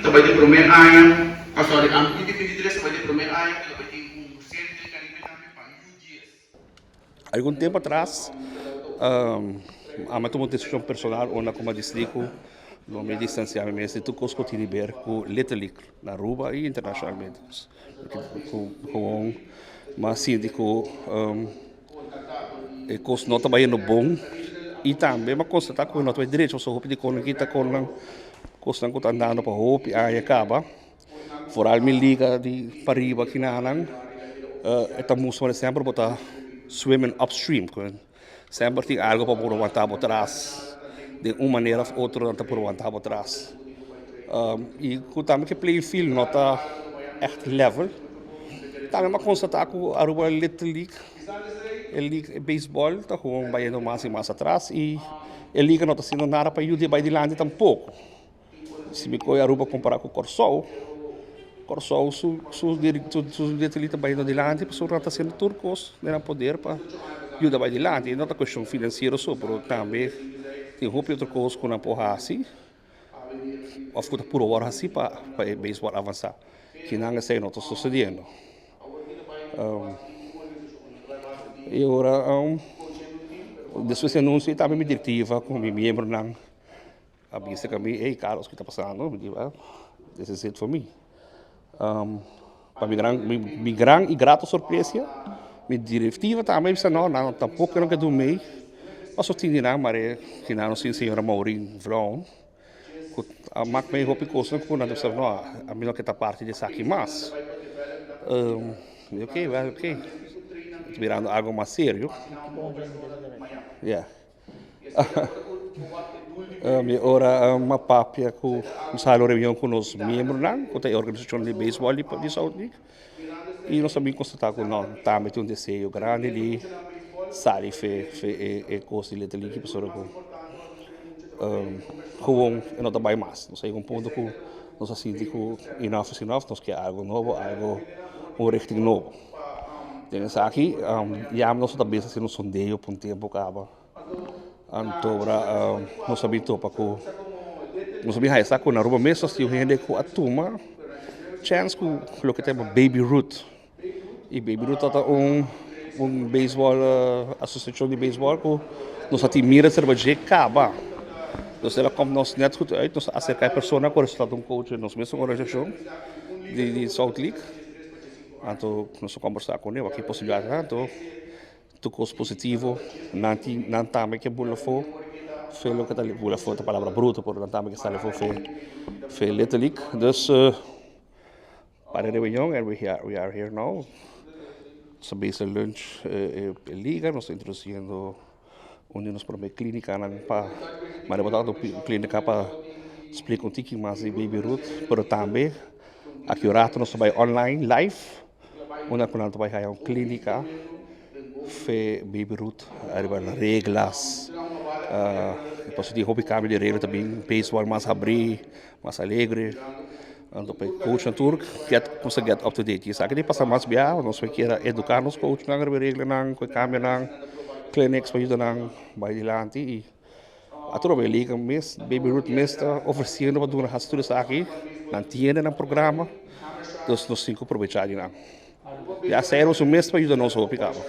ta bai den promé aña, ah sorry, 2023 ta bai den promé aña ku ta bai tin un Serie del Caribe tambe pa yu 10. Algun tempu atras ami a tuma un desishon personal unda ku mi a disidí ku lo mi distansiá mi mes di tur kos ku tin di ber ku Little League na Aruba i internashonalmente. Gewoon mi a sinti ku e kos no ta bayendo bon i tambe mi a konstatá ku no ta bai derecho pasobra hopi di konan kita konan kosnan ku ta andando pa hopi aña kaba. Foral mi liga di pariba kinanan e ta mustra manera semper bo ta swimming upstream semper tin algo pa por wanta bo tras den un manera of otro nan ta por wanta bo tras y cu tambe cu e playing field no ta echt level tambe mi a constata cu Aruba Little League e league e baseball ta gewoon bayendo mas y mas atras y e liga no ta haciendo nada pa yuda e bay dilanti tampoco. Si mi kohe Aruba kompará ku Kòrsou, Kòrsou su su su little ta bai dilanti pasobra nan ta hasiendo tur kos den nan poder pa yuda bai dilanti. E no ta kueshon finansiero so pero tambe tin hopi otro kos ku nan por hasi òf ku ta puru wòrdu hasi pa pa e beisbòl avansá. Kinan esei no ta sosediendo. I ora despues di anunsio tambe mi direktiva ku mi miembronan A bisa ku mi, Ey Carlos, ki ta pasando? Mi di, Well, this is it for me. Pa mi gran, mi gran y grato sorpresia, mi directiva tambe a bisa, no, nan tampoco nan ke dun mei. Paso tin di nan, mare ki nan nos tin señora Maureen Vloon, ku a mak mei hopi kosnan ku nan ta bisa, no, ami no ke ta parti di esaki mas. Mi di, okay, well, okay. Ta birando algo mas serio. Yeah. Mi ora mi a papia ku mi sali un reunion ku nos miembronan ku ta e organisashon di beisbòl di South League i nos a bin konstatá ku no tambe tin un deseo grandi di sali fe fe e kos di Little League pasobra ku gewoon e no ta bai mas. Nos a yega un punto ku nos a sinti ku enough is enough, nos ke algu nobo algu un richting nobo. Den esaki ya nos ta bisa haciendo un sondeo pa un tempo caba. Anto ora nos a bin topa cu nos a bin haya sa cu na Aruba mes nos tin un hende cu a tuma chance cu loke ta yama Baby Ruth. Y Baby Ruth tabata un un baseball asociacion di baseball cu nos a tin mira cerba dje caba. Entonces el a komt nos net goed uit, nos a acerca e persona cu resulta un coach den nos mesun organisacion di South League. Anto nos a kombersá kuné wak e posibilidatnan anto tur kos positivo nan tin nan tambe ke bula afó fe loke ta bula afó ta palabra bruto pero nan tambe ke sali afó fe fe Little League dus para e reunion and we we are here now nos a bisa lunch e liga nos ta introdusiendo un di nos prome klinikanan pa mari bo ta klinika pa splika un tiki mas di Baby Ruth pero tambe aki un rato nos ta bai online live unda ku nan ta bai haya un klinika fe Baby Ruth ariba reglas pasobra tin hopi kambio di regla ta bin beisbòl mas habrí mas alegre. Anto pa e coachnan tur get kusa get up to date. Esaki tin pasa mas bia, nos por kier a educa nos coachnan riba e reglanan, ku e kambionan, clinics pa yuda nan bai dilanti i atrobe e liga mes, Baby Ruth mes ta ofreciendo pa duna hasi tur esaki, nan tiene nan programa, dus nos tin ku probecha di nan. Ya seis nos mes pa yuda nos hopi kaba.